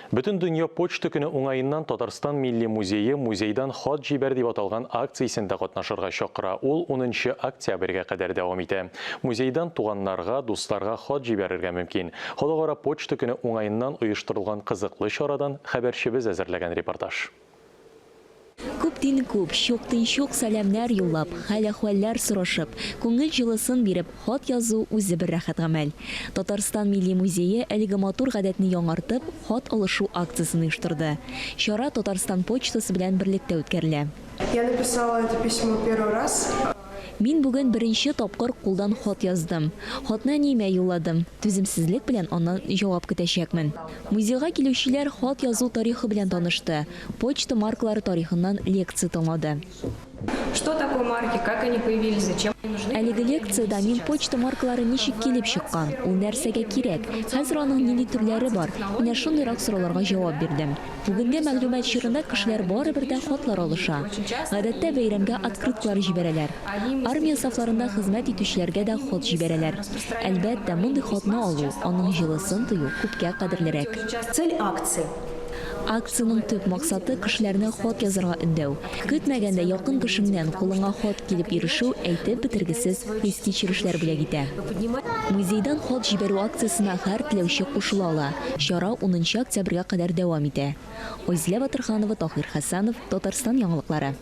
Бөтендөнья почта көне уңаеннан Татарстан Милли музее Музейдан хат җибәр дип аталган акциясендә катнашырга чакыра. Ул унынчы октябрьгә кадәр дәвам итә. Музейдан туганнарга, дусларга хат җибәрергә мөмкин. Халыкара почта көне уңаеннан оештырылган кызыклы чарадан хәбәрчебез әзерләгән репортаж. Күптин күп, чуктин чук сәламнәр юллап, хәл-әхвәлләр сорашып, күңел җылысын биреп, хат язу үзе бер рәхәт гамәл. Татарстан Милли музее әлеге матур гадәтне яңартып, хат алышу акциясен оештырды. Чара Татарстан почтасы белән берлектә үткәрелә. Я написала это письмо первый раз. Мин бүген беренче тапкыр кулдан хат яздым. Хатны әниемә юлладым. Түземсезлек белән аннан җавап көтәчәкмен. Музейга килүчеләр хат язу тарихы белән танышты, почта маркалары тарихыннан лекция тыңлады. Что такое марки, как они появились, зачем они нужны? Әлеге лекциядә мин почта маркалары ничек килеп чыккан, ул нәрсәгә кирәк, хәзер аның нинди төрләре бар, менә шундыйрак сорауларга җавап бирдем. Бүгенге мәгълүмат чорында кешеләр барыбер дә хатлар алыша. Гадәттә бәйрәмгә открыткалар җибәрәләр. Армия сафларында хезмәт итүчеләргә дә хат җибәрәләр. Әлбәттә, мондый хатны алу, аның җылысын тою күпкә кадерлерәк. Цель акции. Акциянең төп максаты, кешеләрне хат язарга өндәү. Көтмәгәндә якын кешеңнән кулыңа хат килеп ирешү әйтеп бетергесез хис-кичерешләр бүләк итә. Музейдан хат җибәрү акциясенә һәр теләүче кушыла ала. Чара унынчы октябрьгә кадәр дәвам итә. Айзилә Батырханова, Таһир Хәсәнов, Татарстан яңалыклары.